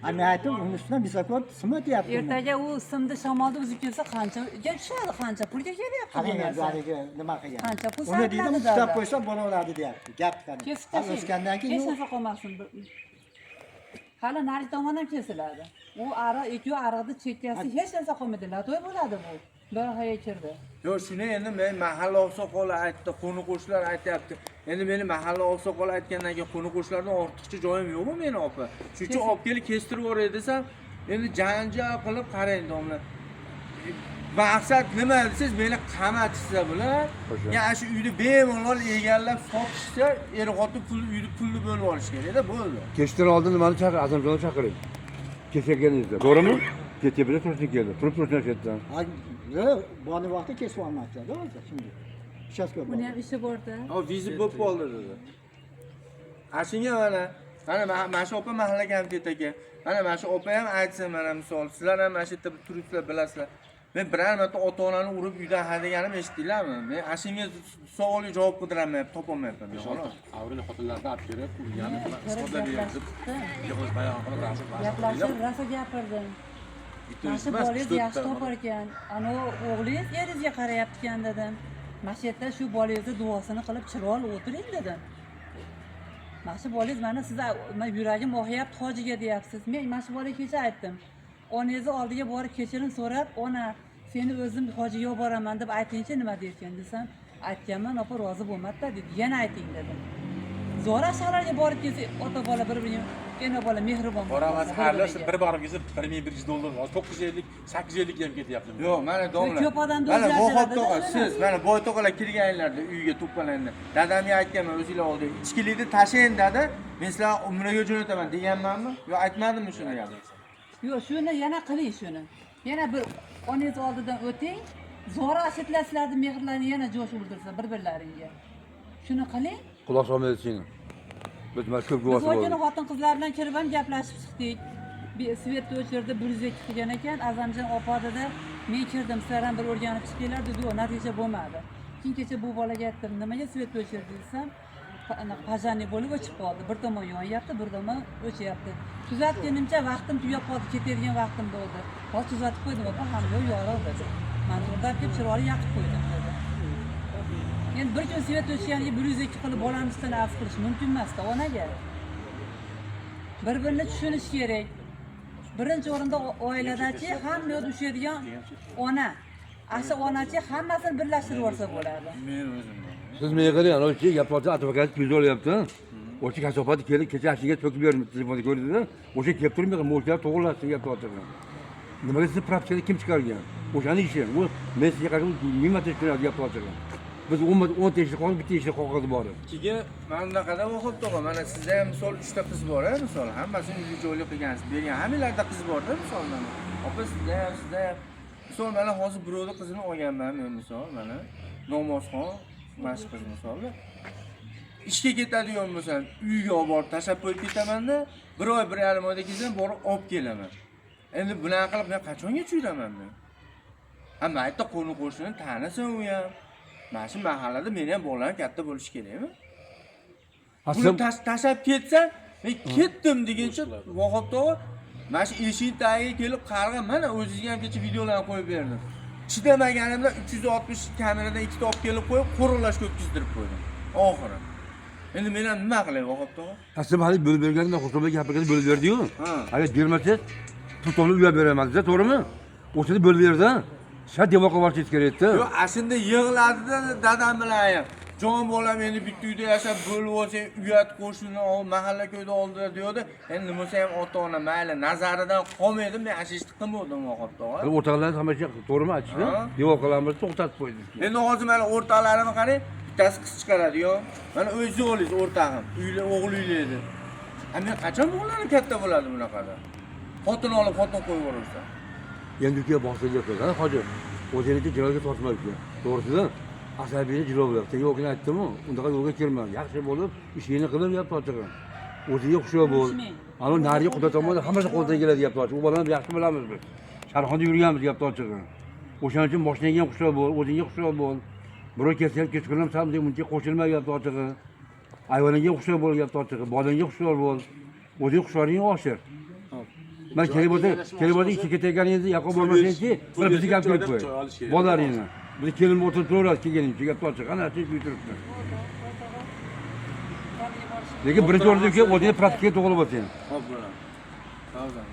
Ha, men aytdim, uni ustidan bisakot sim o'tyapti. Ertaga u simni shamolda uzib kelsa qanchaga tushadi, qancha pulga kelyapti bu Qarang endi narsa. haligi nima qilgan. Qancha pul Uni dedim, sarfladi ushlab davlat. qo'ysa bo'laveradi deyapti. Gap qarang. Kesib Ha, tashlang. O'sgandan keyin Hech narsa qolmasin. Hali nari tomon ham kesiladi. U ariq, ikki ariqni chekkasi hech narsa qolmaydi. Latoy bo'ladi bu. Loyihaga kirdi. Yo'q, shuni endi men mahalla oqsoqoli aytdi, qo'ni qo'shnilar aytyapti. Endi meni mahalla oqsoqoli aytgandan keyin qo'ni qo'shnilardan ortiqcha joyim yo'qmi meni opa? Shuning uchun olib kelib kestirib yuboray desam, endi janjal qilib qarang domla. Maqsad nima desangiz, meni qamatishsa bular, ya shu uyni bemalol egallab sotishsa, er xotin pul uyni pulni bo'lib olish kerakda, bo'ldi. Kechdan oldin nimani chaqir, Azamjonni chaqiring. Kesayotganingizda, to'g'rimi? Tepada tursin keldi. Turib tursin shu yerdan. Ha, yo'q, boni vaqti kesib olmasdi hozir shunday. Uchastka Buni ham ishi borda. O vizit bo'lib qoldi dedi. Ashunga mana mana mana shu opa mahalla komiteti aka. Mana mana shu opa ham aytsin mana misol, sizlar ham mana shu yerda turibsizlar, bilasizlar. Men biror marta ota-onani urib uydan haydaganimni eshitdinglarmi? Men ashunga savolga javob qidiramayapman, topolmayapman. Besh-olti avariya xotinlarni olib kelib, urganini isbotlab berdi. Yig'ilish bayon qilib, rasm Gaplashib rosa gapirdim. Bitta Mana shu emas, bolangiz uch-to'rtta yaxshi topar ekan. Ana o'g'lingiz eringizga qarayapti ekan dedim. Mana shu yerda shu bolangizni duosini qilib chiroyli o'tiring dedim. Mana shu bolangiz mana siz yuragim og'riyapti hojiga deyapsiz. Men mana shu bolaga kecha aytdim. Onangizni oldiga borib kechirim so'rab, ona seni o'zim hojiga olib boraman deb aytingchi nima derkan desam, aytganman opa rozi bo'lmadi-da dedi. Yana ayting dedim. Zo'r shaharlarga borib kelsa ota bola bir-biriga ena bola mehribon Boramiz, bo'lsa, harlash bir-biriga. bir borib kelsa 1100 dollar, hozir 950, 850 ham ketyapti. Yo'q, mana domla. Ko'p odamda Mana o'zgartiradi-da Vohab tog'a, shuni. siz mana boy tog'alar kirganlarda uyga to'plananda. Dadamga aytganman, o'zinglar oldiga ichkilikni tashlang dada, men sizlarni umraga jo'nataman deganmanmi? Yo'q, aytmadimmi shuni gapni? Yo'q, shuni yana qiling shuni. Yana bir onangiz oldidan o'ting. Zo'ra ashetlar sizlarni mehrlarini yana jo'sh urdirsa bir-birlaringga. Shuni qiling. Quloq solmaydi seni. Biz mana ko'p Biz guvohi o kuni bo'ldik. xotin qizlar bilan kirib ham gaplashib chiqdik. Svetni o'chirdi, 102 qilgan ekan. Azamjon opa dedi, men kirdim, sizlar ham bir o'rganib chiqinglar dedi. Yo'q, natija bo'lmadi. Keyin kecha bu bolaga aytdim, nimaga svetni o'chirdi desam, pajani bo'lib o'chib qoldi. Bir tomon yonyapti, bir tomon o'chyapti. Tuzatganimcha vaqtim tugab qoldi, ketadigan vaqtim bo'ldi. Hozir tuzatib qo'ydim, opa, hamma yo'q yorug' dedi. Mana o'rdan kelib chiroyli yoqib qo'ydim dedi. Endi bir kun svet o'chganiga 102 qilib bolani ustidan afv qilish mumkin emas-da onaga. Bir-birini tushunish kerak. Birinchi o'rinda oiladachi hamma yo'q ushlaydigan ona. Asha onachi hammasini birlashtirib yuborsa bo'ladi. Men o'zim. Siz menga qarang, ana o'sha gapirdi, advokat pul olyapti. O'sha kasofat kelib, kecha ashiga to'kib berdim, telefonda ko'rdingiz. O'sha kelib turib, mo'ljalab to'g'irlasin gapirdi. Nimaga sizni propiskani kim chiqargan? O'shani ishi. U men sizga qarab ming marta tushunadi gapirdi. Biz 10 ta eshik qog'oz, bitta eshik qog'ozi bor. Keyin mana bunaqada Vohab tog'a, mana sizda ham misol 3 ta qiz bor, misol hammasini uyli joyli qilgansiz, bergan hammanglarda qiz bor-da, misol mana. Opa sizda ham, sizda ham. Misol mana hozir birovni qizini olganman men misol mana Namozxon mana shu qiz misolda. Ishga ketadigan bo'lsam, uyga olib borib tashlab qo'yib ketaman-da, bir oy, 1,5 oyda kelsam borib olib kelaman. Endi bunaqa qilib men qachongacha yuraman men? Ha, mayda qo'ni qo'shnini tanisin u ham. Mana shu mahallada meni ham bolarim katta bo'lishi kerakmi? Buni tashlab ketsam, men ketdim deguncha Vohab tog'a mana shu eshik tagiga kelib qarg'a, mana o'zingizga ham kecha videolarni qo'yib berdim. Chidamaganimda 360 kameradan ikkita olib kelib qo'yib, qo'riqlashga o'tkazdirib qo'ydim. Oxiri. Endi men ham nima qilay Vohab tog'a? Siz hali bo'lib berganda Xursandbek gapirganda bo'lib berdi-yu. Agar bermasangiz, pul to'lab uyga beraman desa, to'g'rimi? O'shani bo'lib berdi. Shart devoq qilib olishingiz kerak edi. Yo'q, ashunda yig'ladida dadam bilan ayam. Jon bolam endi bitta uyda yashab bo'lib olsang uyat qo'shni mahalla ko'yda oldida deydi. Endi nima bo'lsa ham ota-ona mayli nazaridan qolmaydi. Men ana shu ishni qilmadim Vahobda tog'a. O'rtoqlar hammasi to'g'rimi aytishdi? Devor qilamiz, to'xtatib qo'ydik. Endi hozir mana o'rtoqlarimni qarang, bittasi qiz chiqaradi yo. Mana o'zingiz o'g'lingiz o'rtog'im, uyli o'g'il uyli edi. Ha men qachon o'g'larim katta bo'ladi bunaqada? Xotin olib xotin qo'yib yuborsa. Endi uka bostirib ha hoji. O'zingizni jilovga tortma uka. To'g'risida asabiyni jilovlab. Senga o'kini aytdim-ku, undaqa yo'lga kirma. Yaxshi bo'lib, ishingni qilib gap tortig'in. O'zingga hushyor bo'l. Ana narigi xudo tomonidan hammasi qo'ldan keladi gap tortiq. U bolani yaxshi bilamiz biz. Sharxonda yurganmiz gap tortig'in. O'shaning uchun mashinangga ham hushyor bo'l, o'zingga hushyor bo'l. Birov kelsa ham kechqurun ham san bunga qo'shilma gap tortig'in. Ayvoningga hushyor bo'l gap tortig'in, bolangga hushyor bo'l. O'zing hushyoringni oshir. Men kerak bo'lsa, ishga ketayotganingizni yoqqa bormasangchi, bir bizni gap qo'yib qo'y. Bolalaringni. Bizni kelin o'tirib turaveradi kelganingcha gap tortiq. Ana shu turibdi. Lekin birinchi o'rinda uka o'zingni praktikaga to'g'ri bo'lsang. Xo'p bo'ladi. To'g'ri.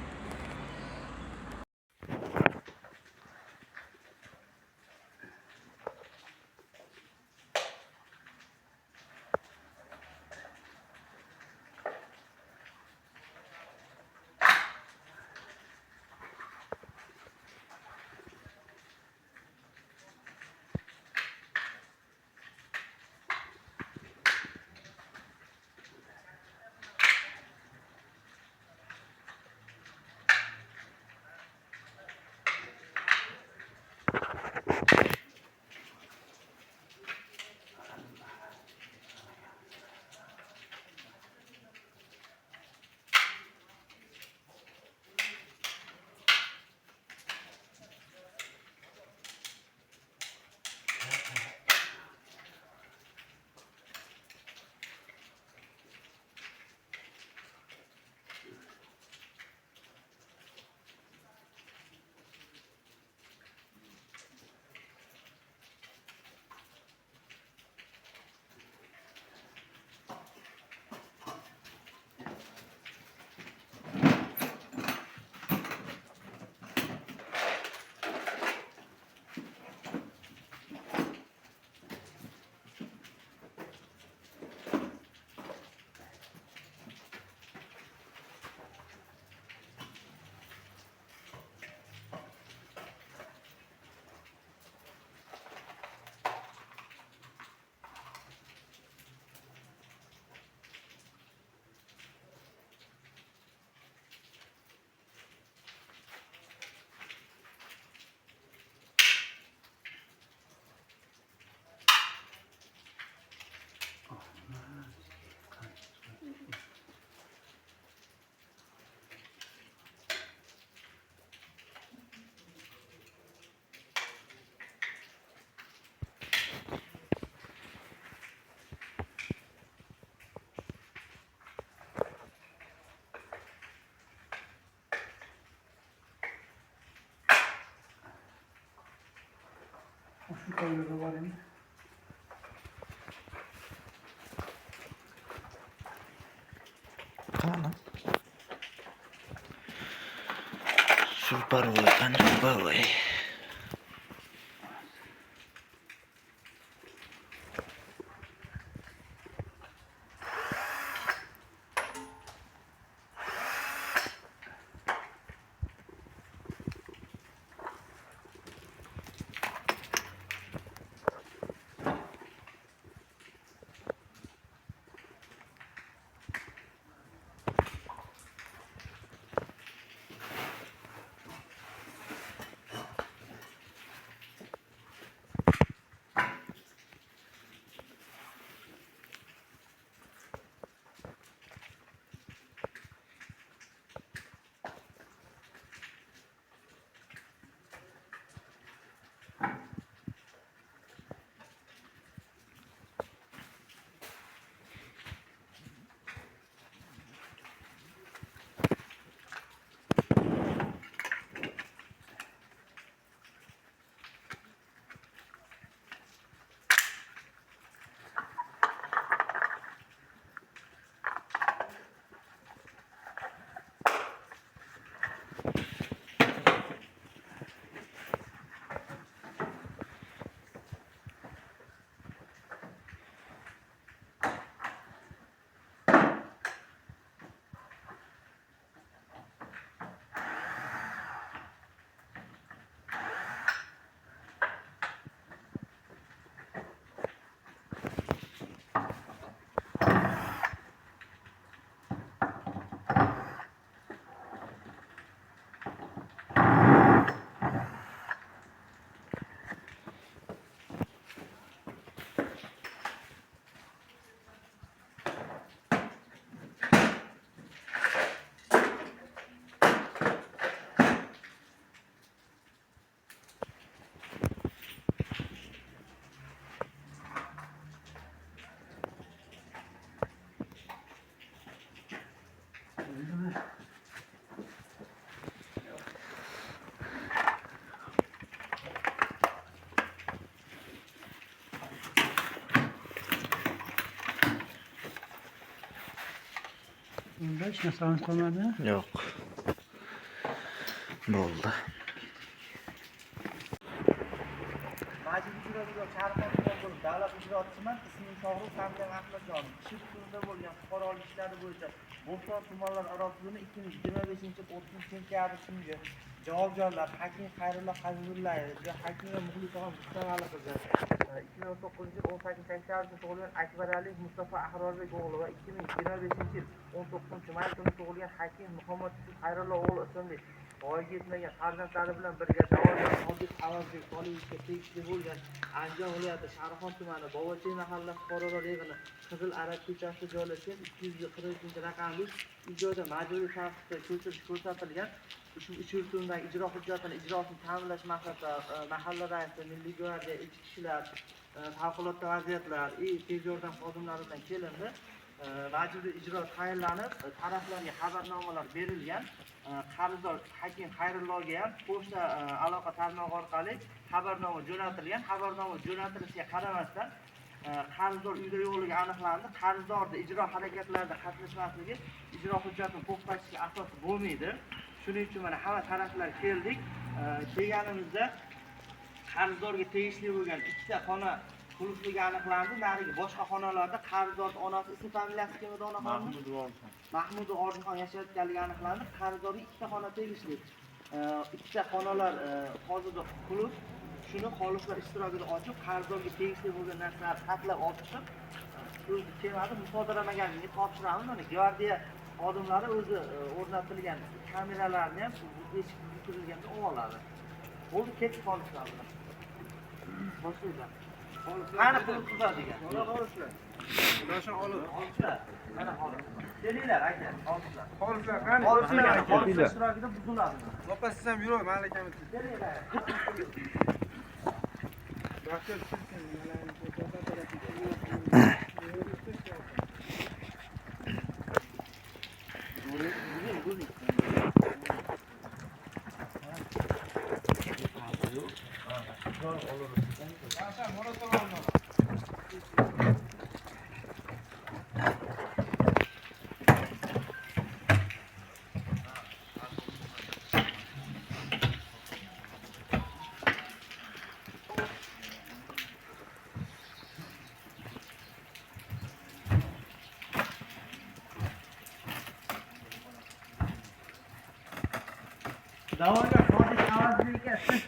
Şu koyuyordu var endi. Qani? Super voy, qani super voy. Unda hech narsamiz qolmadi? Yo'q. Bo'ldi. Majlis ijrochilar Sharqon davlat ijrochisiman. Ismim Shohrux Samjan Ahmadjonov. Ishi huzurida bo'lgan fuqarolik ishlari bo'yicha Bo'ston tumanlararo sudini 2025-yil 30 sentyabr kungi javobgarlar Hakim Xayrullo Habibullayev va Hakima Muxlisaxon Rustamali qizi, 2019-yil 18 sentyabr kuni tug'ilgan Akbaraliyev Mustafa Ahrorbek o'g'li va 2025-yil 19 may kuni tug'ilgan Hakim Muhammad Yusuf Xayrullo o'g'li ismli voyaga yetmagan farzandlari bilan birga da'vogar Sodiq Avazbek Soliyevichga tegishli bo'lgan Andijon viloyati Shahrixon tumani Bobochoy mahalla fuqarolar yig'ini Qizil Arab ko'chasida joylashgan 243 raqamli uy joyda majburiy tartibda ko'chirish ko'rsatilgan. Ushbu ish yurituvidagi ijro hujjatini ijrosini ta'minlash maqsadida mahalla raisi, Milliy gvardiya, ichki ishlar, favqulodda vaziyatlar и tez yordam xodimlari bilan kelindi. Majburiy ijro tayinlanib, taraflarga xabarnomalar berilgan. Qarzdor Hakim Xayrulloga ham pochta aloqa tarmog'i orqali xabarnoma jo'natilgan. Xabarnoma jo'natilishiga qaramasdan, qarzdor uyda yo'qligi aniqlandi. Qarzdorni ijro harakatlarida qatnashmasligi ijro hujjatini to'xtatishga asos bo'lmaydi. Shuning uchun mana hamma taraflar keldik. Kelganimizda qarzdorga tegishli bo'lgan ikkita xona qulfligi aniqlandi. Narigi boshqa xonalarda qarzdorning onasi, ism familiyasi kim edi onaxonni? Mahmudova Orzuxon yashayotganligi aniqlandi. Qarzdorga ikkita xona tegishli. Ikkita xonalar hozirda qulf. Shuni xolislar ishtirokida ochib, qarzdorga tegishli bo'lgan narsalarni xatlab olib chiqib, o'zi kelmadi, musodara magazinga topshiramiz. Mana gvardiya xodimlari o'zi o'rnatilgan kameralarni ham eshik bitirilganda oladi. Bo'ldi, ketib xolislar bilan. Boshlaylar. Qani qulf tuzadigan? Mana xolislar. Xudoshon olib. Xolislar. Mana xolislar. Kelinglar aka, xolislar. Xolislar qani? Xolislar, xolislar ishtirokida buziladi. Opa, siz ham yuring, mahalla komiteti. Kelinglar. Baxtiyor. Da'vogar Sodiq Avazbekka, siz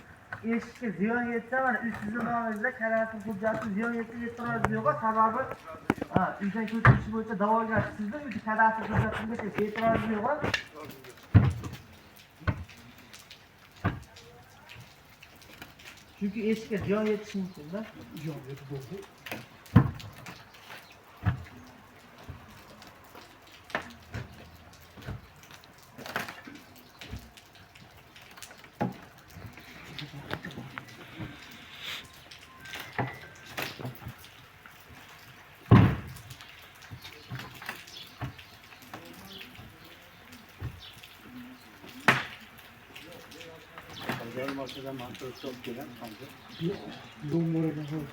eshikka ziyon yetsa, mana sizni nomingizda kadastr hujjati ziyon yetsa e'tiroz yo'q, sababi ha, uydan ko'chirish bo'yicha da'vogar sizni yoki kadastr hujjatiga e'tiroz yo'q. Chunki eshikka ziyon yetishi mumkin-da. Ziyon yetib bo'ldi. Dom bor ekan, hozir.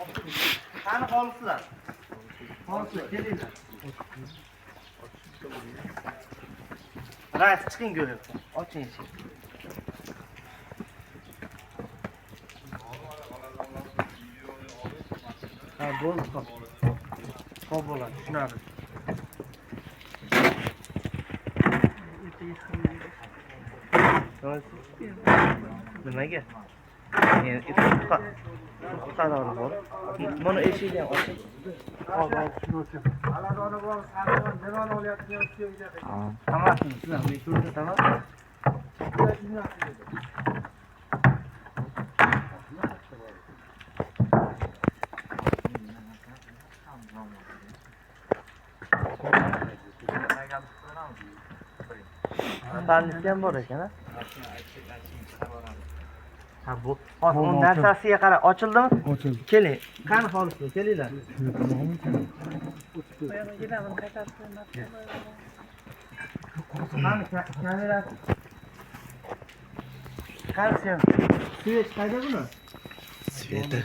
Oching, qani xolislar? Xolislar, kelinglar. Rais, chiqing ko'rib. Oching eshikni. Ha, bo'ldi, xo'p. Xo'p bo'ladi, tushunarli. Nimaga? Endi sud qarori bor. Mana eshikni ham oching. Hop, hop, Aladoni bor, sarvon, devon olyapti, ustiga. Hammasini sizlar men ko'rsataman. Balnisi ham bor ekan, ha? Ha, bu hozir uni narsasiga qara, ochildimi? Ochildi. Keling. Qani xolislar, kelinglar. Qani kamerasi? Qani Свет qayda buni? Свет i.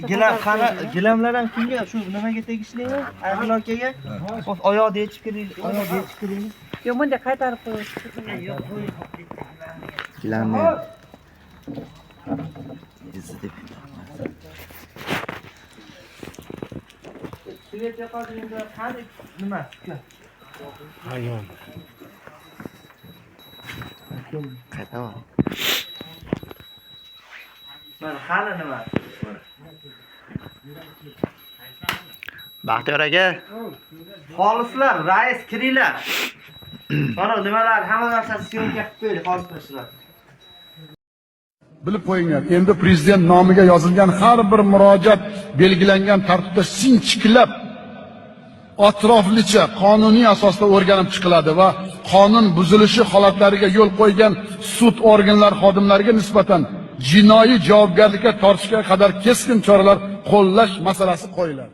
Gilam qani, gilamlar ham kimga? Shu nimaga tegishlimi? Ayol akaga? Hop, oyoqni yechib kiring, oyoqni yechib kiring. Yo'q, bunday qaytarib qo'yish. Gilamni izi deb. Свет yoqadi endi, qani nima? Ha, yo'q. Qaytaman. Mana hali nima? Baxtiyor aka. Xolislar, rais kiringlar. Mana nimalar, hamma narsasi syomka qilib qo'ydik, xolislar. Bilib qo'yinglar, endi prezident nomiga yozilgan har bir murojaat belgilangan tartibda sinchiklab, atroflicha qonuniy asosda o'rganib chiqiladi va qonun buzilishi holatlariga yo'l qo'ygan sud organlari xodimlariga nisbatan jinoiy javobgarlikka tortishga qadar keskin choralar qo'llash masalasi qo'yiladi.